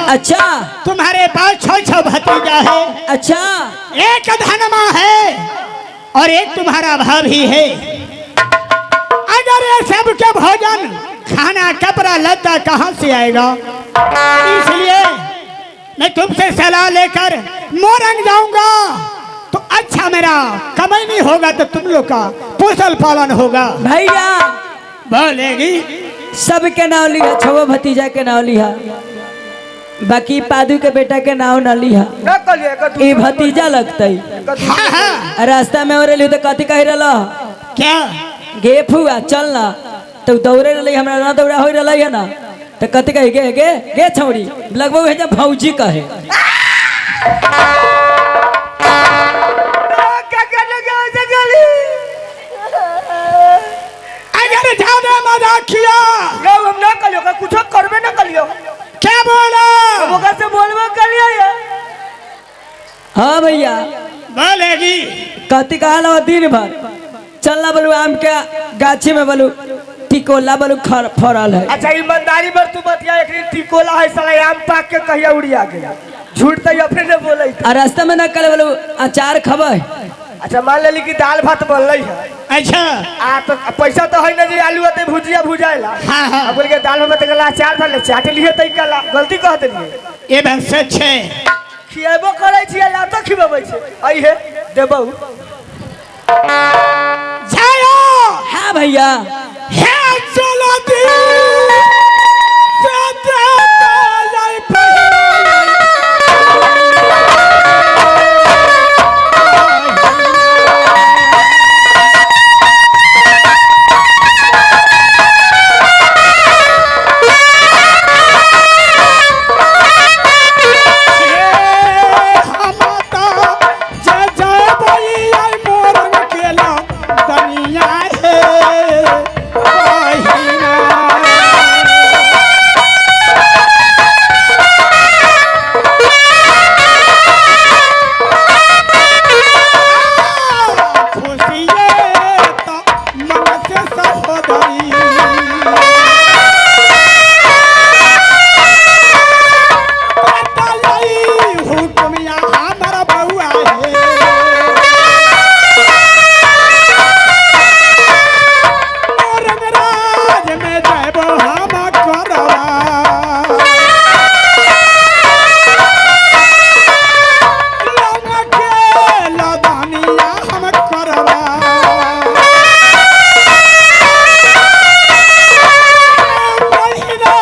अच्छा। तुम्हारे पास छह छह भतीजा है। अच्छा। एक धनमा है और एक तुम्हारा भाभी है। अगर ये सबके भोजन खाना कपड़ा लत्ता कहाँ से आएगा? इसलिए मैं तुमसे सलाह लेकर मोरंग जाऊंगा तो अच्छा मेरा कमाई नहीं होगा तो तुम लोग का पोषण पालन होगा। भैया बोलेगी। सबके नाम लिहा, छो भतीजा के नाम लिहा, बाकी पादू के बेटा के नाम न लिहा। ना कहलिए एकर। ई भतीजा लगतई। हाँ हाँ। रास्ता में और तो कथी कह रहा? क्या? गे फुआ चल ना, तो दौड़े रही हमरा ना दौड़ा हो रहा है ना, तो कथी कही? गे गे गे छौड़ी, लगभग है जब भौजी कहे। काका लगा से गली। अगर ज्यादा मजाक किया। ना, हम ना कहलियो का कुछो करबे ना कहलियो। क्या बोला? हम ओकरा से बोलबो कहलियो ये। हाँ भैया। बोलेगी। कथी कहा दिन भर चलना बोलू, आम के गाछी में बोलू टिकोला बोलू फरल है। अच्छा, ईमानदारी पर तू बतिया, एक दिन टिकोला है साला आम पाक के कहिया उड़िया गया? झूठ तो अपने ने बोले। आ रास्ता में ना कल बोलू अचार खबै। अच्छा, मान लेली कि दाल भात बनलै है। अच्छा। आ तो पैसा तो है ना जे आलू अते भुजिया भुजाएला। हाँ, हाँ। अब बोल के दाल भात गला अचार था ले चाट लिए तई कला गलती कह देलिए। ये बात सच है। खिएबो करै छी आ लातो खिबबै छी, आई हे देबौ। जाओ। हाँ भैया। हे चलो दी से देता जाय पहले। हे हम तो जय जय भैया मोरंग केला दनिया हे बहिना। खुशिये तो मन से सहोदरी हुकुमिया हमर बउआ हे। रंगराज में जयबो हम करवा रंग के लदानिया हम करवा। बहिना।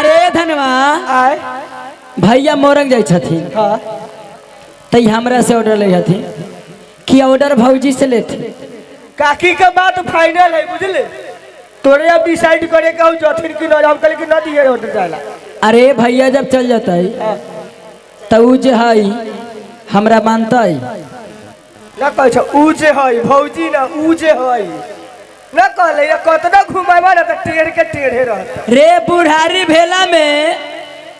अरे धनवा। आय। भैया मोरंग जाइ छथिन। हां। तै हमरा से ऑर्डर ले हथिन कि ऑर्डर भौजी से लेथिन? काकी के बात फाइनल है, बुझले? तोरे अब डिसाइड करे के हो जथिन कि न, हम कहले कि न दिए ऑर्डर जाला। अरे भैया जब चल जाता है तो उ जे है हमरा मानता है। ना कहै छ उ जे है भौजी ना उ जे है ना कहले ये कतना घुमाबा ना त टेढ़ के टेढ़े रहत। रे बुढ़ारी भेला में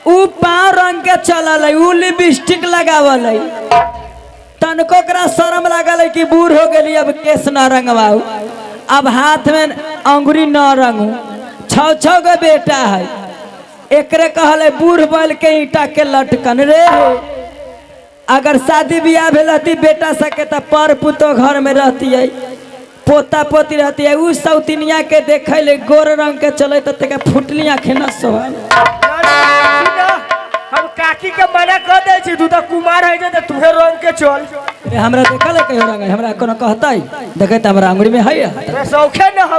उ पाँव रंग के चलल है, उ लिपस्टिक लगावल है, तनको ओकरा शर्म लागल है कि बूढ़ हो गेली, अब केस न रंगवाऊ, अब हाथ में अंगुरी न रंगू। छौ छौ गो बेटा है, एकरे कहल है बूढ़ बैल के ईंटा के लटकन रे। अगर शादी ब्याह भेल रहती बेटा सके तो पर पुतो घर में रहती है, पोता पोती रहती है। उ सौतिनिया के देखे ले गोर रंग के चले तो तक फुटली आँखें न सोहल। हम काकी के मना कर दे छी, तू त कुमार है जे त तुहे रंग के चल। रे हमरा देखल है कहियो रंग है? हमरा कोनो कहता है देखे त हमरा अंगुरी में है। रे शौखे न हो,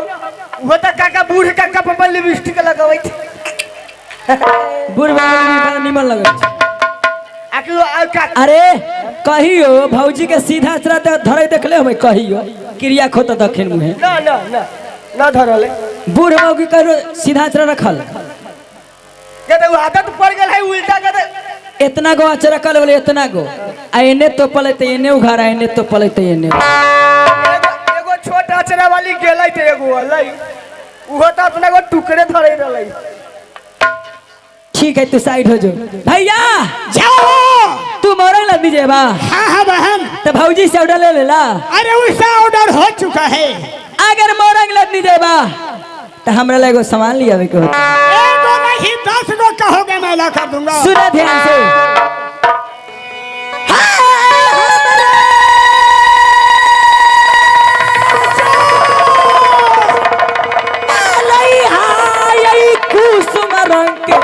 उहो त काका बूढ़ काका पर लिपस्टिक लगाबै छै। बूढ़ बाबा निमन लगै छै। आकि आ काकी। अरे कहियो भौजी के सीधा चरा धरे देखले होबै? कहियो क्रिया खोत दक्षिण मुहे? ना ना ना ना धरल। बूढ़ मौगी कहियो सीधा चरा रखल? के त उ आदत पड़ गेल है उल्टा के त। इतना गो अचरा कल बोले इतना गो आ एने तो पले त एने उघार आ एने तो पले त एने। एगो एगो छोट अचरा वाली गेलै त एगो अलै, उहो त अपना गो टुकड़े धरे रहलै। ठीक है तू साइड हो जो भैया। जाओ। तू मोरंग लग दीजिए बा। हाँ हाँ बहन। तो भौजी से ऑर्डर ले लेला। अरे उसका ऑर्डर हो चुका है। अगर मोरंग लग दीजिए बा तो हमरा ला एगो सामान लियावे के होता। एगो नहीं 10 गो कहोगे मैं ला कर दूंगा। सुना ध्यान से। कुसुम रंग के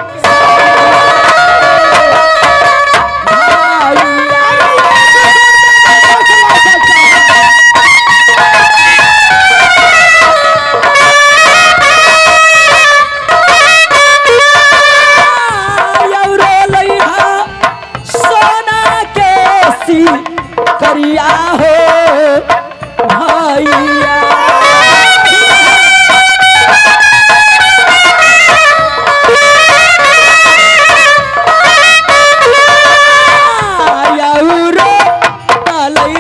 सोना के सी करिया हो भैया।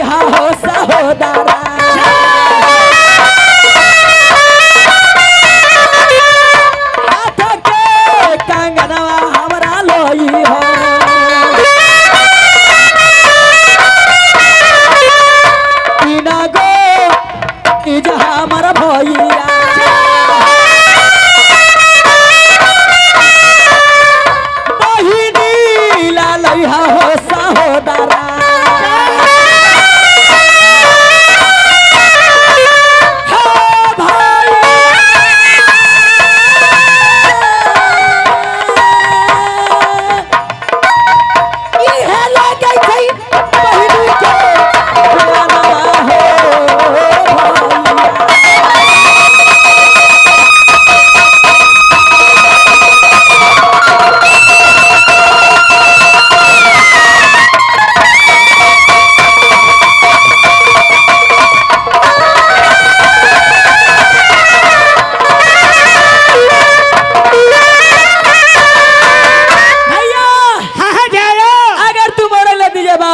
हो सहोदरा हाथ के कंगनवा हमरा लोई हो। तीना गो is हमर भैया। बहिनी लालैहा हो सहोदरा। हो भाई इहे लगै छै बहिनी के पुराना हो भैया। भैया हाँ हाँ जाओ। अगर तू मोरे ले दीजिए बा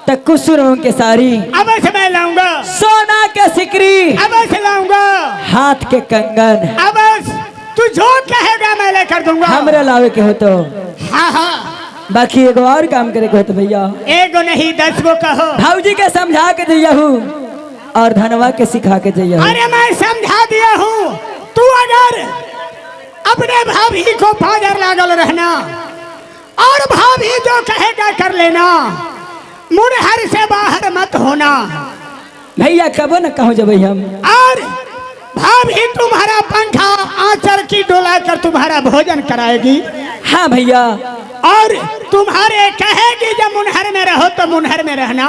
तो कुसुम रंग के साड़ी, अवश्य मैं लाऊंगा। सोना के सिकरी, अवश्य लाऊंगा। हाथ के कंगन, अवश्य तू जो कहेगा मैं लेकर दूंगा। हमरा लावे के हो तो। हाँ हाँ। बाकी एगो और काम करे के हो तो भैया। एगो नहीं 10 गो कहो। भाऊजी के समझा के जइहू और धनवा के सिखा के जइहू। अरे मैं समझा दिया हूँ, तू अगर अपने भाभी को बाजार लागल रहना और भाभी जो कहेगा कर लेना, मुनहर से बाहर मत होना। भैया कबो न कहूँ जब हम। और भाभी तुम्हारा पंखा आंचल की डोला कर तुम्हारा भोजन कराएगी। हाँ भैया। और तुम्हारे कहेगी जब मुनहर में रहो तो मुनहर में रहना।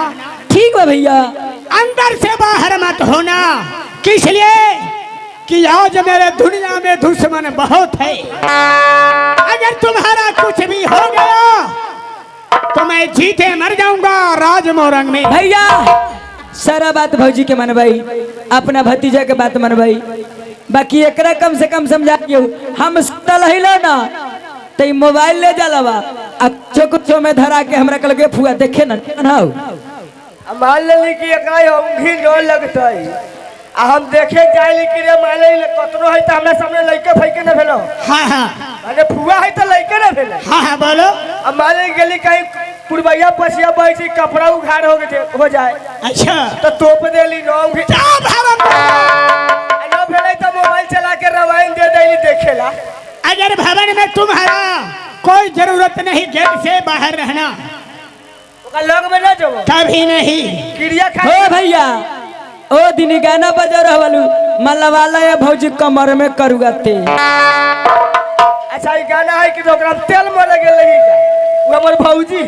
ठीक है भैया। अंदर से बाहर मत होना। किस लिए कि आज मेरे दुनिया में दुश्मन बहुत है। अगर तुम्हारा कुछ भी हो गया तो मैं जीते मर जाऊंगा राज मोरंग में। भैया सारा बात भौजी के मनवाई, अपना भतीजा के बात मनवाई, बाकी एकरा कम से कम समझा दियो। हम हिलो ना तो मोबाइल ले जाला बा आ कुछो कुछो में धरा के हमरा कल के फुआ देखे ना how. मान लेली कि एकरा औंधी न लगतै आ हम देखे जाइली कि रे मान लेली कतनो है त हमरा सामने लइके फैके न भेलो। हाँ हाँ। अरे फुआ है त लइके न भेलै। हाँ हाँ बोलो। आ मान ले गेली कहीं पुरबैया पसिया बहै छै कपड़ा उघार हो गए हो जाए। अच्छा। तो तोप देली न औंधी न भेलै त मोबाइल चला के रामायण दे देली देखेला। अगर भवन में तुम्हारा कोई जरूरत नहीं, गेट से बाहर रहना, लग में ना जाओ कभी नहीं। क्रिया खा हो भैया ओ दिन गाना बजा रहलू मल्लवाला या भौजी कमर में करुआ तेल। अच्छा ई गाना है कि ओकरा तेल मर गेल लगी का उ हमर भौजी।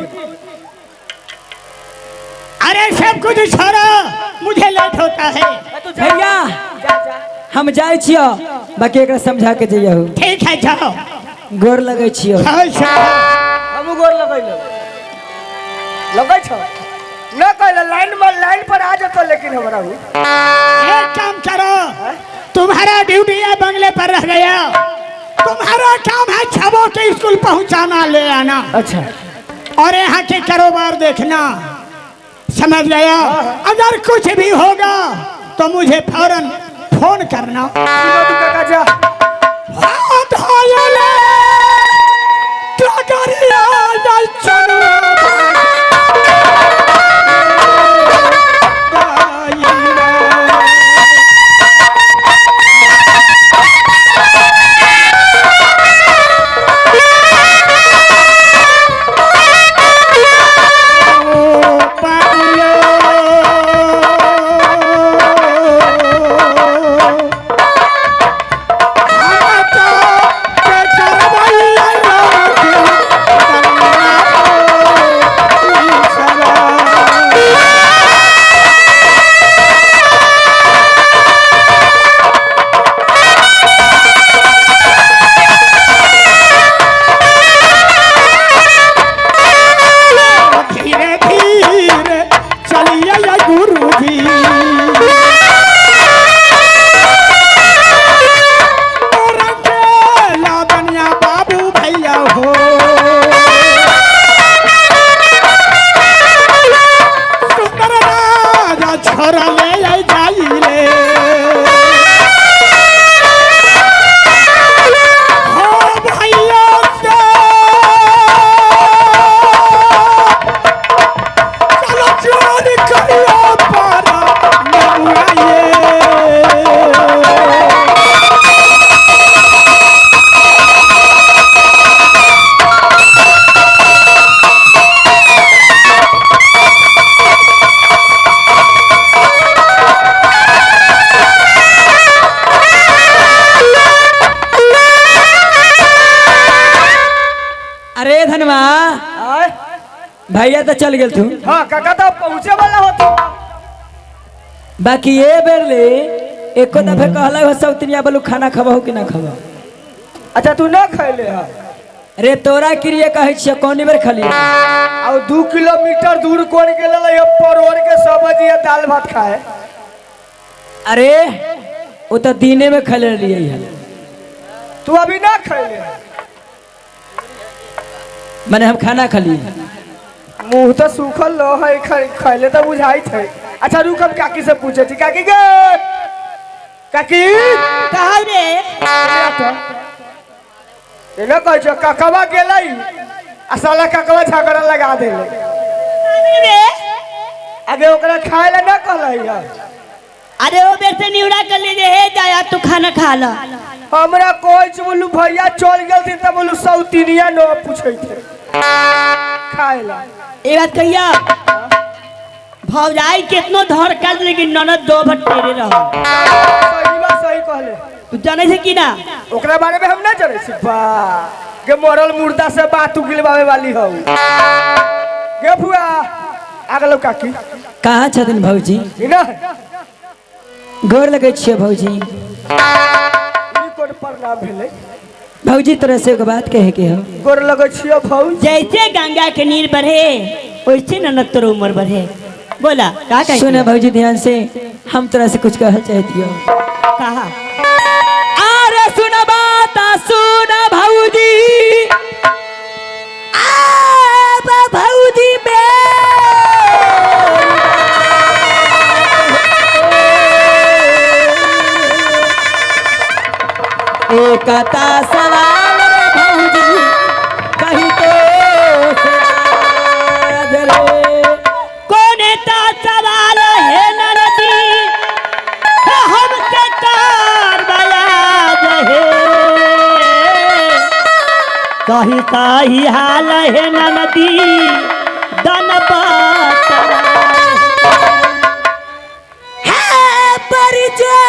अरे सब कुछ छोड़ो, मुझे लेट होता है। भैया हम जाए छियो, बाकी एकरा समझा के जइयो। ठीक है जाओ। गोर लगे छियो। हम गोर लगैलो लगै छो न कहले लाइन में लाइन पर आ जतो, लेकिन हमरा एक काम करो, तुम्हारा ड्यूटी है बंगले पर रह गया, तुम्हारा काम है छबो के स्कूल पहुंचाना ले आना। अच्छा। और यहाँ के कारोबार देखना, समझ गया? अगर कुछ भी होगा तो मुझे फौरन फोन करना। विनोद काका जा। हाथ आयोले, तो करिया जाय चनुआ धीरे धीरे चलिए गुरुजी, बनिया बाबू भैया हो, सुंदर राजा छोरा ले जाइले हो भैया से, चलो चोरी करियो पारा नमुआए। अरे धनवा आय भैया तो चल गेल तू। हाँ काका तो पहुँचे वाला होतो। बाकी ये बेर ले एको दफे कहला हो सौतनिया बोलू खाना खबहु कि ना खबहु। अच्छा तू ना खैले है? अरे तोरा क्रिया कहै छियै कोनी बेर खलिए? और 2 किलोमीटर दूर कोन गेल ये परोर के सब्जी या दाल भात खाए। अरे वो तो दिने में खले लिए है। तू अभी ना खैले? मैंने हम खाना खलिए। मुंह तो सूखल लो है, खैले तो बुझाई थे। अच्छा रुक हम काकी से पूछे छी। काकी गे, काकी कहा रे? एना कहै छो काकवा गेलै आ साला काकवा झगड़ा लगा देले रे। आगे ओकरा खाए ला ना कहलै है। अरे वो बेर से निवड़ा कर ले जे हे जाया तू खाना खा ला। हमरा कहै छै बोलू भैया चल गेलथिन त बोलू सौतिनिया न पूछै थे खाए ला। ए बात कहिया भौजाई कितनो धर कर लेकिन ननद दो भट्टेरे रहो। सही बात सही कहले। तू जानै छै कि ना? ओकरा बारे में हम ना जानै छी। बा गे मरल मुर्दा से बात उगिलवावे वाली हौ गे फुआ। आ गेलौ काकी। कहाँ छथिन भौजी? ना गोर लगै छियै भौजी। ई कोन प्रणाम भेलै? भौजी तोरा से एगो बात कहे के हो। गोर लगै छियै भौजी। जैसे गंगा के नीर बढ़े वैसे ननद तोर उम्र बढ़े। बोला का कहे? सुना भौजी ध्यान से, हम तोरा से कुछ कहल चाहती हो। कहा? अरे सुन बात सुन भौजी, आ भौजी बे एकता सवाल रे भौजी कही तो से रे। कोने ता सवाल है ननदी हमसे कार बयाज है, कही ताही हाल है ननदी दन बात है परिचय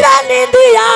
रानी दिया।